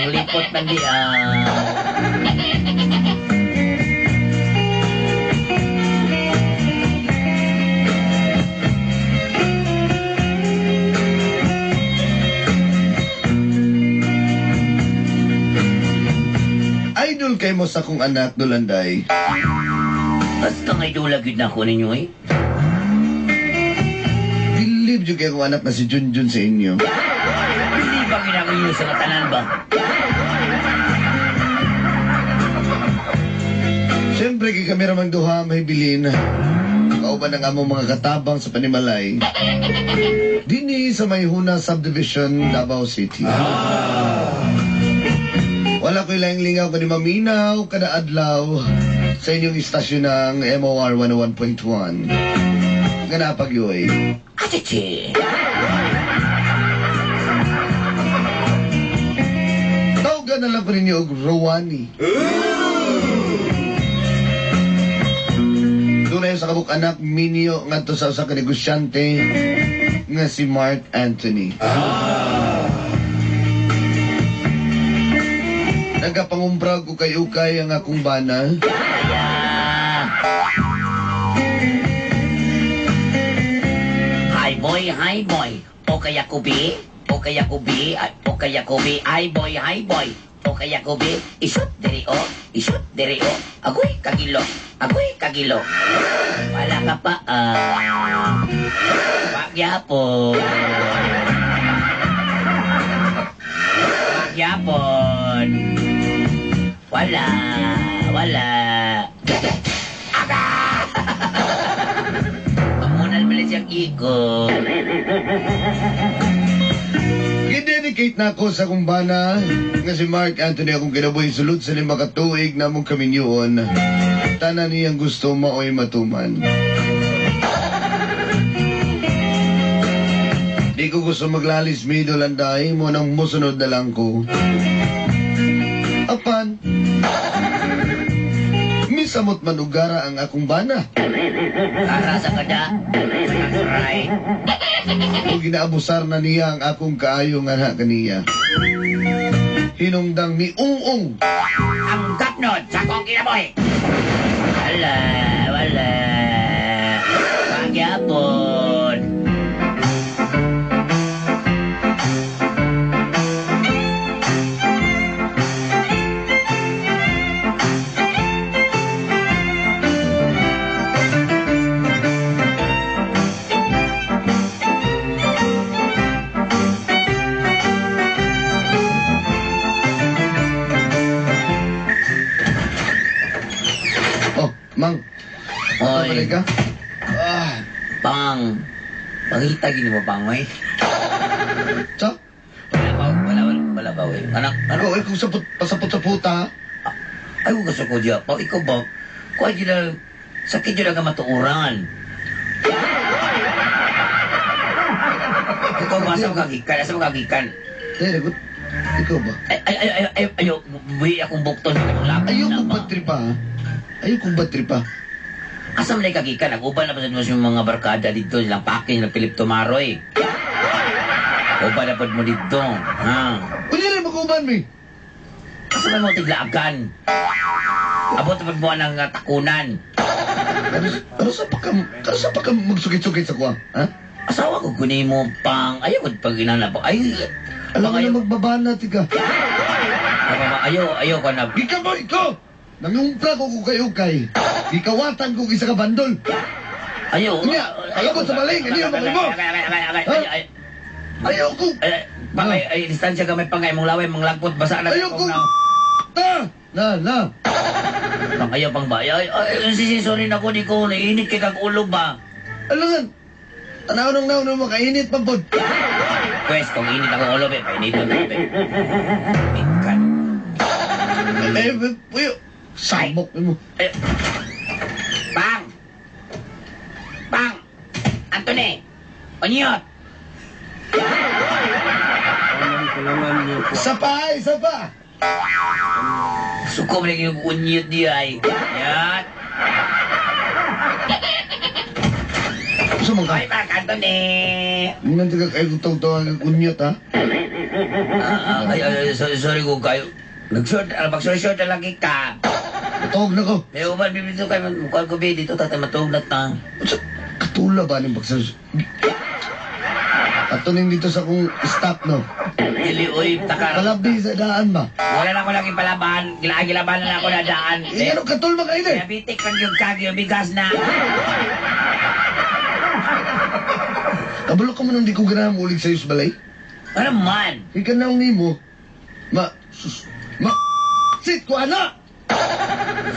Manglipot man di Idol kay mo sa akong anak, Dulanday. Basta nga idol gyud na ako ninyo eh. Believe jud kay akong anak na si Junjun sa inyo. Hindi ba ginagawa ninyo sa katanan ba? Siyempre, kay kami ramang duha, may bilin. Kauban ang among mga katabang sa panimalay. Dini sa Mayhuna Subdivision, Davao City. Wala ko'y laing lingaw kundi maminaw kada adlaw sa inyong istasyon ng MOR 101.1. Nga napagyoy. Achichi! Tawagan na lang ko ninyo og Rowani. Doon sa kabuk anak minyo ngadto sa usa ka negosyante nga si Mark Anthony. Nagapangumprag ko kay ukay ang akong bana. Hi boy, hi boy. Okay ako bi? Okay ako bi? Okay ako bi? Hi boy, hi boy. Okay ako bi? Isot diri o. Isot diri o. Agoy kagilo. Agoy kagilo. Wala ka pa. Pagyapon. Pagyapon. Wala. Wala. Aga! Pamunal mo lang siyang ikot. Gidedicate na ako sa akong bana nga si Mark Anthony akong kinabuhi sulod sa 5 ka tuig namong kaminyoon. Tanan niyang gusto maoy matuman. Di ko gusto maglalis middle and die mo nang musunod na lang ko. Apan, misamot man ugara ang akong bana. Para sa kada, right. O ginaabusar na niya ang akong kaayo nga na kaniya. Hinungdang ni Ung-Ung. Ang gapnod sa akong kinabuhi. Wala, wala. Pagyapon. Oh, Mang. Oy. Balik ka? Pang. Pangita gini mo, Pang, oy. Sa? Wala ba, wala, wala, wala ba, oy. Anak, ano? Ano, kung sapot, pasapot sa puta. Ay, huwag ka sa kudya. Pao, ikaw ba? Kuha dyan na, sakit dyan ang matuuran. Ikaw ba, asa mo kagikan? Asa mo kagikan? Eh, lagot. Ikaw ba? Ay, ay, ay, ay, ay, ayaw, buhi akong bukton sa kanyang lakad. Ayaw kong battery pa, ha? Ayaw kong battery pa. Asa man ay kagikan? Nag-uban na pa sa yung mga barkada dito, silang pakin, silang Philip Tumaroy. Uban na po mo dito, ha? Unya rin mag-uban, mi. Asa man mo tiglaagan? Abot na po mo ng takunan. Ano sa pa ka magsukit-sukit sa kuha, ha? Asawa ko kunin mo pang, ayaw ko pag inana pa. Ay, alam mo ayaw. na magbabana, tiga. Ayaw, ayaw ka na. Ikaw ba, ikaw? Nangumpra ko kung kayo kay. Gikawatan ko isa ka bandol. Ayaw. Unya, ayaw ko sa maling, hindi mo mo. Ayaw ko. Ay, ay, distansya ka may pangay mong laway, mong lagpot, basa na. Ayaw ko. Na, na, na. Pang ayaw pang ba? Ay, ay, ay, sorry na ko, di ko, naiinit kay kag ulo ba? Alangan. Tanaw nang naw nang makainit pa pod. Pwes, kung init ako ulo, be, painiton na, be. Ikan. Eh, puyo. Samok mo. Eh, Pang! Pang! Anthony! Onyot! Isa pa, isa pa! Suko mo na yung unyot niya ay. Yan! Gusto mo ka? Ay, Mark Anthony! Nanti ka kayo tawag-tawag ang unyot, ha? Ay, ay, sorry ko kayo. Nag-short, mag-short na lagi ka. Matog na ko. May uban, bibito kayo, mukha ko dito, tatay matog na ta. Unsa katula ba ning boxer? Ato ning dito sa kong stop no. Dili, oy, takar. Palabi sa daan ba? Wala na ako lagi palaban. Gilaban na ako na daan. Eh, ano katul man kayo eh? Diabetic lang yung kag, yung bigas na. Kabalo ka man hindi ko ganahan ulig sa'yo sa balay. Ano man? Ika na ang nimo. Ma, sus, ma, sit ko ana!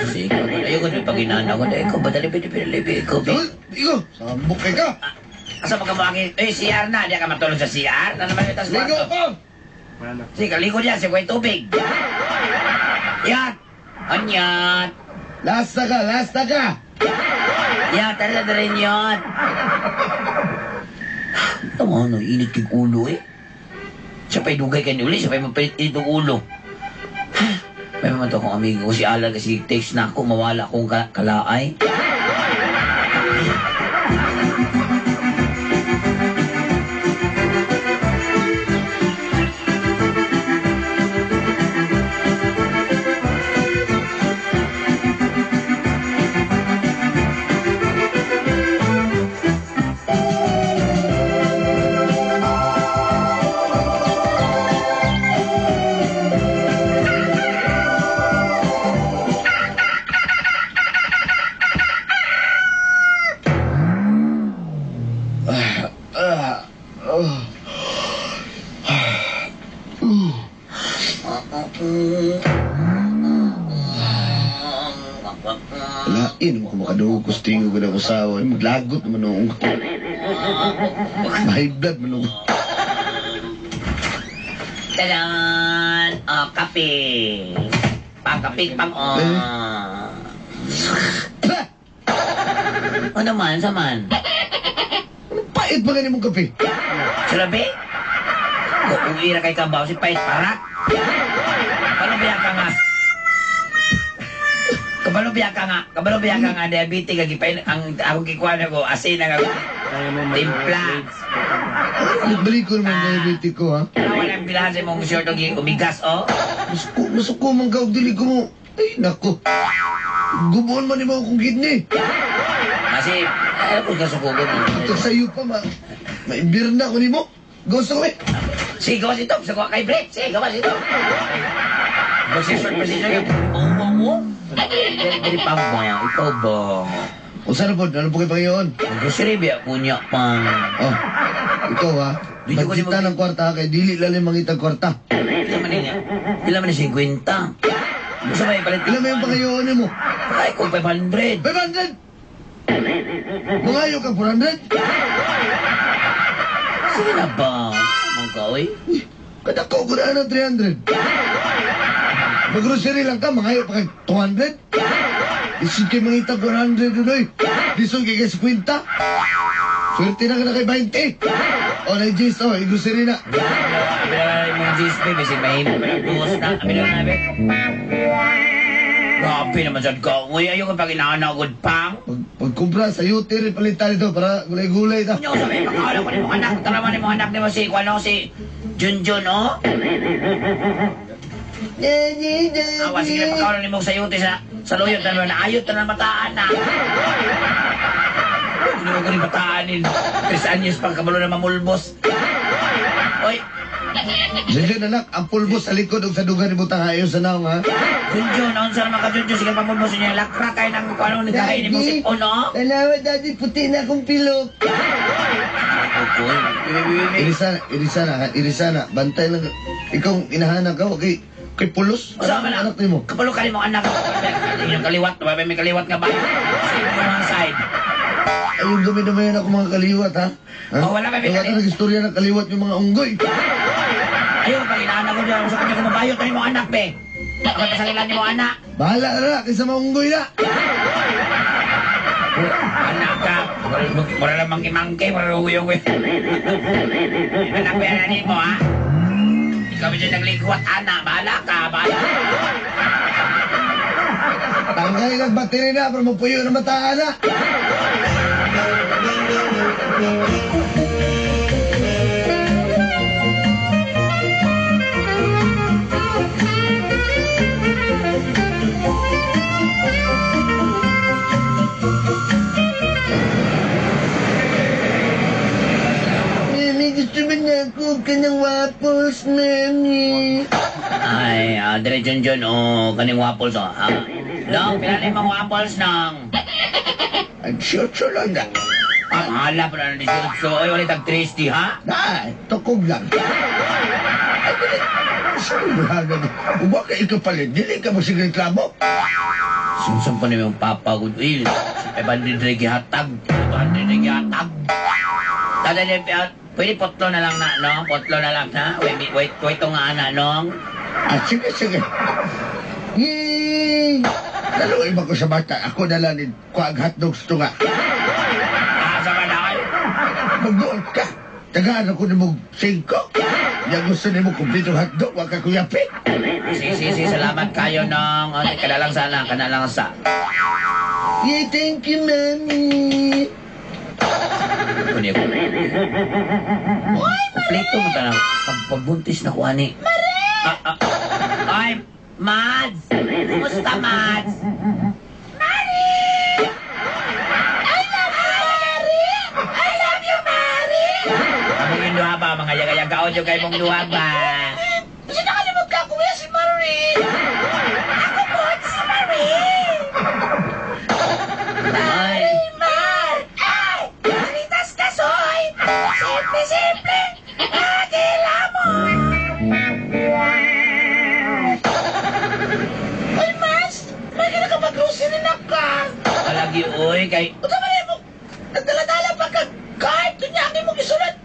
Sige, ayoko na paginana ko. Ikaw ba? Dali, dali, dali, ikaw ba? Ikaw, sambok kay ka. Asa pa ka mo aking... Eh, CR na. Di ka matulog sa CR. Ano naman yung tas Ligo kwarto? pa! Sige, ligo niya. Sige, tubig. Yan! Anyan! Lasta ka, lasta ka! Yan, tara na rin yun. Ito mo, ano, init kay ulo eh. Siya pa'y dugay ka ni uli, siya pa'y mapalit-init ang ulo. May mga to akong amigo ko, si Alan, kasi text na ako, mawala akong kalaay. Lain mo ko makadungog ko sa tingog ko na usawa. Maglagot naman noong ko. High blood man noong. Tadan! Oh, kape. Pangkape, pang... Oh. Ano man, sa man? Anong pait ba ganyan mong kape? Sulabi? Kung ira kay kabaw, si pait parak. Kabalo biya ka nga. Kabalo biya ka nga. Kabalo biya ka nga. Diabetes, kagipain, ang akong kikuha na ko, asin ang timpla. Balik ko naman diabetes ko, ha? Wala ang bilahan sa imong short og umigas, oh. Masuko man ka og dili ko mo. Ay, nako. Gubuon man nimo akong kidney. Kasi, ay, kung kasukugon. Ito sa'yo pa, ma. Maimbir na ko nimo. Gusto ko eh. Sige, gawas ito. Sa kay Brett. Sige, gawas ito. Magsisort pa siya. Oo, oo. Dili pa ba? Ikaw ba? O sana po, ano po kayo Panginoon? Grocery ba? Kunya pa. Oh, ikaw ha. Budgetan ng kwarta kay dili lalim mangitag kwarta. Ilan man niya? Ilan man niya 50? Gusto ba ipalit? Ilan ba yung Panginoon mo? Ay, kung 500. 500! Mangayo ka 400? Sige na ba? Mga kaoy? Uy, kadako ko na ng 300. Mag-grocery lang ka, mangayo pa kay 200? Isod kay mangitag 100 doon oy. Lisod kay kay 50. Swerte na ka na kay 20. O, na Gis, o, i-grocery na. Abi na lang yung Gis, baby. Sige, mahimo pa ng buhos na. Abi na lang, Grabe naman sad ka. Uy, ayaw ka pag inaanagod pang. Pagkumpra sa yutir, palitan ito para gulay-gulay ta. Ano sabi, pagkakala ko ni mong anak. Tara man ni mong anak ni mo si, ano, si Junjun, oh? Awa, sige na pagkakala ni mong sayuti sa luyot. Tara na, ayot na mataan na. Hindi ko rin bataanin. 3 anyos pang kabalo na mamulbos. Oy! Junjun, anak, ang pulbos sa likod o sa dugan ni Butang ayaw sa naong, ha? Junjun, naon sa naman ka, Junjun? Sige, pamulbos niya. Lakra kayo ng kung ano ni kain ni mong sipon, no? Tanawa, daddy, puti na akong pilok. Irisana, irisana, ha? Irisana. Bantay lang. Ikaw, inahanap ka, okay? Kay pulos. Kasama na. Anak nimo. Kapalo ka mong anak. Yung kaliwat, may kaliwat nga ba? Sa mga side. Ayun, dumi-dumayan ako mga kaliwat, ha? Ha? Oh, wala pa, may Wala kaliwat. na istorya ng kaliwat yung mga unggoy. Ayaw, pag inaanak ko dyan, sa kanya kumabayot na yung mga anak, be. Ako pasalilan ni mo anak. Bahala na na, kaysa mga unggoy na. Anak ka. Mura lang mangki-mangki, mura lang huyong-huyong. Anak ko yan, mo, ha? Ikaw medyo naglikwat, anak. Bahala ka, bahala. Tanggalin ang battery na para mapuyo na mataan na. Pila ng waffles, mami? Ay, dire John John, oh, kaning waffles, oh. Ah, Dong, pila na yung mga waffles nang? Ang siyotso lang na. Ah, mahala pa na ng 18. Oy, wala tag 3 ha? Na, tukog lang. Ay, dili. Saan ba na? Uba ka ikapalit, dili ka mo sige reklamo. Sumsum pa ni yung papa ko. Uy, 500 rin gihatag. 500 rin gihatag. Tada niya, pwede potlo na lang na, no? Potlo na lang, ha? Wait, wait, wait, nga, ana, nong. Ah, sige, sige. Yay! Dalawa ko sa bata. Ako na lang ni kuag hotdog sa tunga. Ah, sa manay. Magbuot ka. Tagaan ako ni mong 5. Yang gusto ni mo kumpletong hotdog, wag ka kuyapi. Si, si, si, salamat kayo, nong. O, kana lang sana, kana lang sa. Yay, thank you, mami. Kunin ko. Kompleto mo tanang. Pagbuntis na ko, ani. Mare! Ah, ah. Ay, Mads! Kumusta, Mads? I love you, Mary! I love you, Mary! Among yung duha ba? Mga yaga-yagaon yung kay mong duha ba? Kasi nakalimot ka, kuya, si Marie! Ako po, si Marie! Ay, Mar! Ay! Maritas ka, soy! Simple, simple! Agila mo! Uy, Mas! May nakapag-grocery na ka! Palagi, uy, kay. Unsa man mo? Nagdala-dala pa ka card! Kunya, ang imong isulat!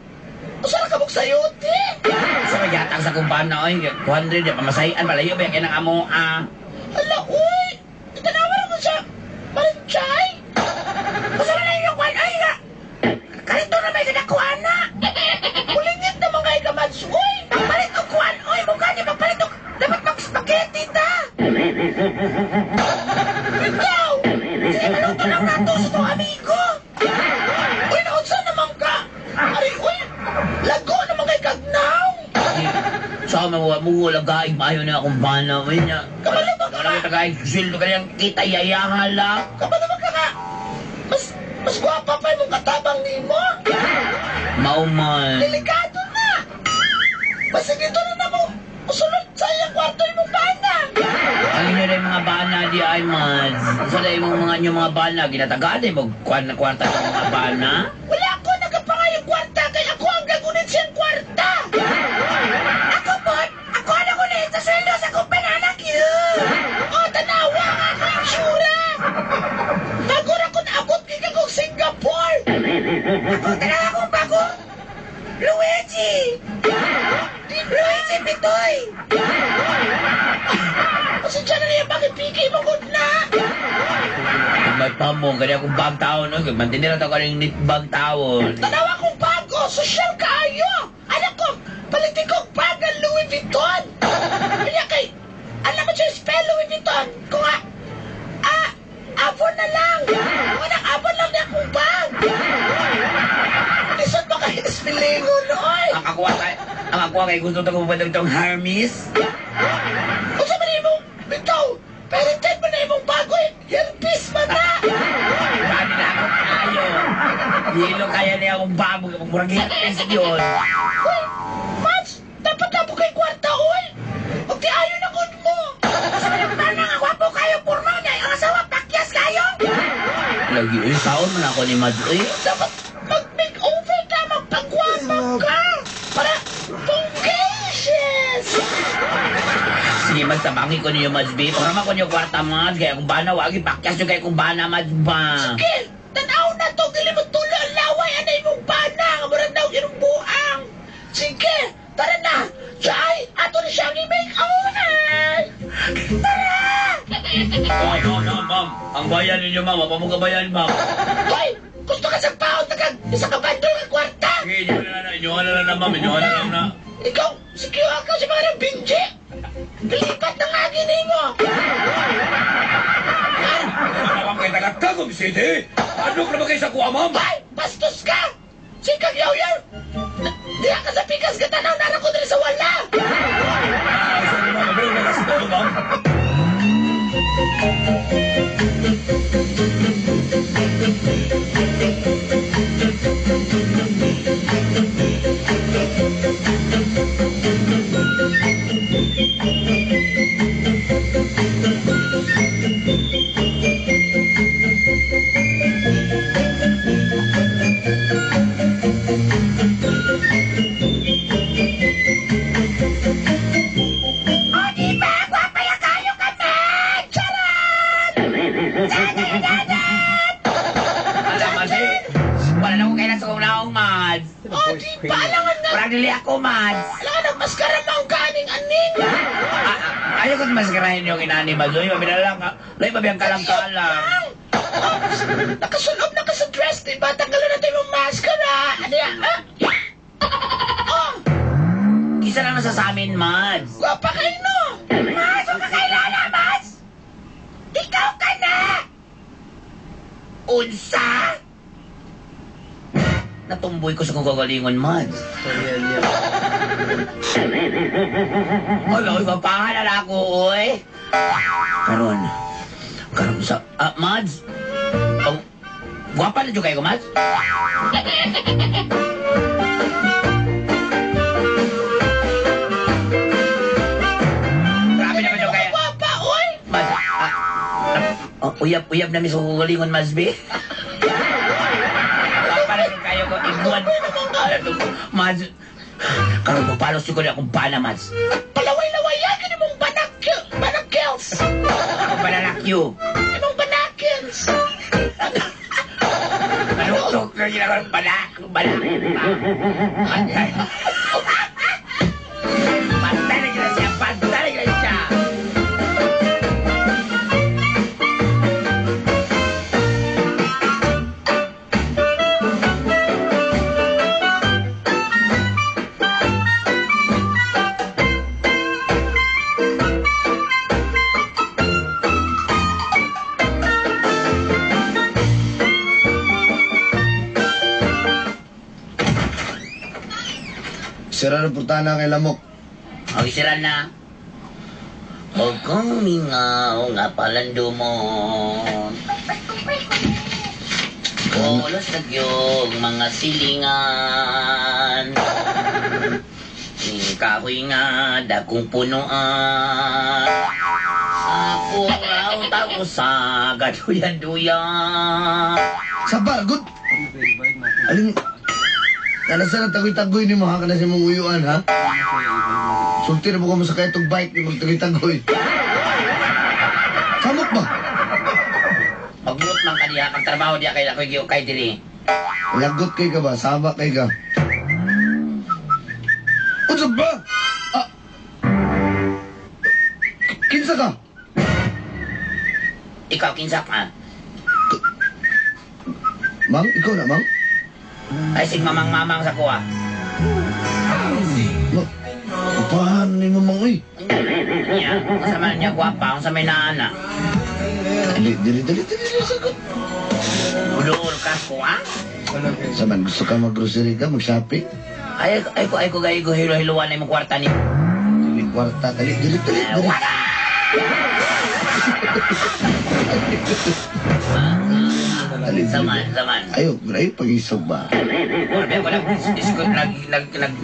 Usa ra ka mong sayote! Sa magyatag sa kumpana, oy, 200, ya, pamasahian, palayo ba, kaya nang amo, ah. Ala, uy! Itanawa na ko siya! Marinchay! Usa man na inyong kwan? Ay, nga! Karito na may kadakuan na! Ulingit na mga ikamanс, uy! Pagpalit og kuan, uy! Mukha niya magpalit og. Dapat mag-spaghetti ta! Ikaw! Sige, maluto lang nato sa itong amigo! Uy, naunsa naman ka? Ari, uy! Lago naman kay kagnaw! Sa mga mo wala gaig maayo na akong bana, uy niya. Kabalo ba ka Wala nga? kita gaig sweldo kaniyang kita yayaha lang. Kabalo ba ka nga? Mas gwapa pa imong katabang nimo. Mao man. Delikado na! Basig ito na na mo! Usulod sa iyang kwarto imong bana! Ang inyo na yung mga bana di ay man. Sa na imong mga inyo mga bana ginatagaan ay mo kuan na kwarta ng mga bana. Wala ko nagapangayong kwarta kay ako ang gagunit siyang kwarta! Ako po! Ako ang nagunit sa sweldo sa akong pananak yun! O, tanawa nga ako itsura! Bago ra ko naabot kay kagong Singapore! Ako, tanawa akong bago! Luigi! Luigi Pitoy! Pasensya na niya, bakit piki mo good na? Kung may pamong kani akong bag taon no, mantindi ra to kaning nit bag taon. Tanawa kong bago, sosyal kaayo! Anak ko, palitin ko bag ang Louis Vuitton! Kaya kay, alam mo siya spell Louis Vuitton? Kung nga, ah, avon na lang! Walang avon lang na akong bag! Lisod ba kayo spilingon, oy? Ang akuha kay gusto to kung itong Hermes. Unsa man imong, bitaw, palitin mo na imong bago, eh, earpiece man na! Grabe na ako kayo. Hilo kaya niya akong bago murag herpes yun. Uy, Mats, dapat na po kay kwarta, oy! Magtiayo na gud mo! Sa mga tanang, gwapo kayo, purno niya, ang asawa, pakyas kayo! Lagi, uy, taon man ako ni Mads, uy. Dapat mag-makeover ka, magpagwapo ka! Para bonggacious! Sige, Mads, tabangi ko niyo, Mads, B. Para ko niyo kwarta, Mads. Kaya kung bana, wagi, pakyas nyo kaya kung bana, Mads, ba. Sige, tanaw na to, dili mo tulo ang laway, anay mong bana, nga murag daw inong buang. Sige, tara na! Jai, ato na siyang i-makeover! Tara! Oh, ma'am, ma'am, ma'am. Ang bayan ninyo, ma'am. Apa mo kabayan, ma'am? Hoy, gusto ka sa paon, taga isa ka bandol nga kwarta! Sige, inyo na lang, inyo na lang na, ma'am. Inyo na lang na. Ikaw, sige ka sa mga ng binji! Gilipat na nga gini mo! Ano ma'am kay taga Tagum City? Ano ka naman kayo sa kuha, ma'am? Ay, bastos ka! Sikag yaw-yaw! Diha ka sa pikas ka tanaw na ko diri sa wala! Ah, sorry, ma'am. Pero nagasto, ma'am. ako, Mads. Ala, nagmaskara man ka aning aning. Ayaw ko't maskarahin yung inani, Mads. Uy, mabinalang. Lay, mabiyang kalang-kalang. Oh, nakasulog na ka sa dress, di ba? Tanggalan natin yung maskara. Ano yan? Ah? Oh, Kisa lang nasa sa amin, Mads. gwapa kayo, no? Mads, huwag ka kailala, Mads! Ikaw ka na! Unsa? Natumboy ko sa kong kagalingon, Mads. Ay, ay, mapahala na ako, oy. Karon, karon sa... Mads? Oh, gwapa na dyan kayo, Mads? Grabe naman dyan kayo. Gwapa, oy! Mads, uyab-uyab na mi sa kagalingon, Mads, be. Gwapa na dyan kayo ko, iguan. Mads, karon mo palos ko na akong bana, Mads. Palaway-laway yan, gini mong banakils. Akong bananakyo. Imong banakils. Manuktok na ginagawa ng banak. Banak. Pantay. Pantay na gina siya. Pantay na gina siya. Sira na portana kay lamok. Okay, sira na. Huwag kang mingaw nga palandumon. Ulos na yung mga silingan. Ning kahoy nga dagkong punuan. Ako raw tao sa gaduyan-duyan. Sabar, good. Alin, nasa na tagoy-tagoy ni mo ha? Kana sa mong uyuan ha? Sulti na mo ko mo sa itong bike ni mong tagoy-tagoy. Samok ba? Magbuot man ka diha, kag trabaho diha kay ako'y giukay diri. Lagot kay ka ba? Sama kay ka? Unsa ba? Ah! Kinsa ka? Ikaw kinsa ka? Mang, ikaw na, mang? Ay, sig mamang-mamang sa kuha. Ma, paano ni mamang, uy? Niya, unsa man niya gwapa, unsa may naana. Dali, dali, dali, dali, dali, sagot. Uduol ka ko, ha? Saman, gusto ka mag-grocery ka, mag-shopping? Ay, ay ko, ay ko, ay ko, hilo-hiluan na imong kwarta ni. Dili, kwarta, dali, dali, dali, dali. Dali, dali. Saman, saman. Ayo, ayo, pag-isog ba? Wala, wala,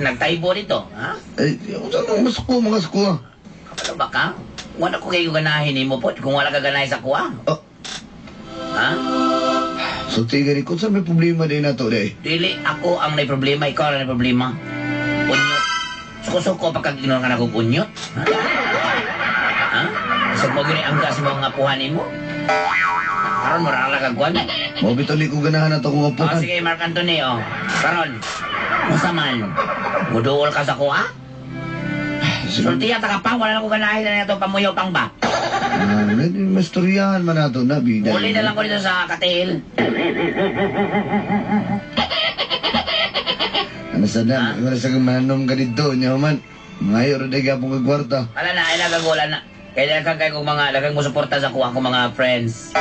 nagtaybo dito, ha? Ay, unsa nang mas ko, mga skuha? Kapalo ba ka? Wala ko kayo ganahin nimo po, kung wala ka ganahin sa kuha. Oh. Ha? So, tiga ni, kung saan may problema din na to, day? Dili, ako ang may problema, ikaw ang may problema. Unyot. Suko-suko pagka-ignore ka na kong unyot. Ha? Ha? So, mo gini ang gas mo nga puhan nimo? Karon mo rala kag kuan. Mo bitaw di ko ganahan na to kung Oh, apuhan. sige, Mark Anthony, oh. Karon, unsa man? Muduol ka sa kuha? Sultiya ta ka pa, wala na ko ganahin na ito pamuyo pang ba? Ah, mastoryahan man nato na, bida. Uli na lang ko dito sa katil. Ano sa na, wala sa kang mahanom ka dito, niya man. Ngayon, rin gapong kagwarta. Wala na, ay nagagula na. Kailangan kang kayo kung mga, lagang mo suporta sa kuha kong mga friends.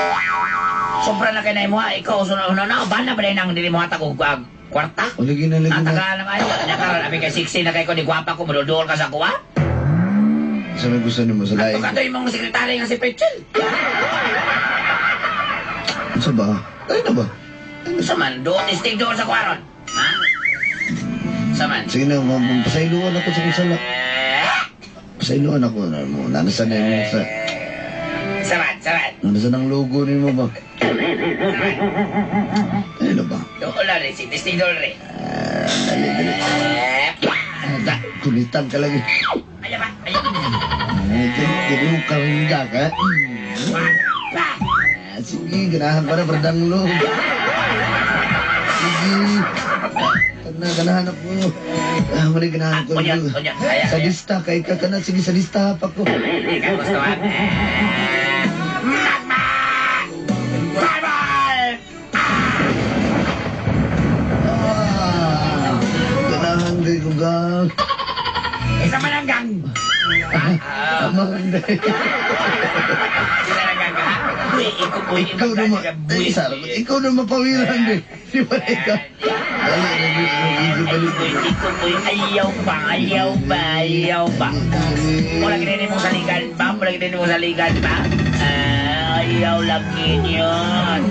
Sobra na kay na mo ha, ikaw, so na, na, ba na nang dili mo hatag og kwarta? O, lagi na, lagi na. Natagaan na kayo, nakaroon, abi kay 16 na kay ko, di gwapa ko, madudol ka sa kuha? Sa may gusto nimo sa lain. Ato ka to imong sekretary nga si Pechel. Ano ba? Ay na ba? Sa man, doon, istig doon sa kuha ron. Ha? Sa man? Sige na, pasailuan ako sa kusala. Pasailuan ako. Nanasan na mo sa... Saman, saman. Nanasan ang logo ni mo ba? Ay na ba? Doon lang rin, si istig doon rin. Dali, dali. Kulitan ka lagi. Ay, ba? Ay, Dili mo karungga ka. Sige, ganahan pa na, perdang lo. Sige. Tana, ganahan ako. Ah, mo rin ganahan ko. Unya, unya. Ay, ay, Sadista kay ka kana, sige, sadista pa ko. Ikaw gusto ha? Magma! Fireball! Ah, ganahan kay ko, gang. Isa man ang gang. Tama ka, day. Isa ang gang, ha? Buwi, ikaw, buwi. Ikaw na ma... Ay, sarap. Ikaw na mapawiran, day. Di ba ikaw? Dali, dali, dali, dali. Ikaw, buwi. Ayaw pa, ayaw pa, ayaw pa. Mula ginini mo sa ligan ba? Mula ginini mo sa ligan ba? Ah, ayaw lagi yun.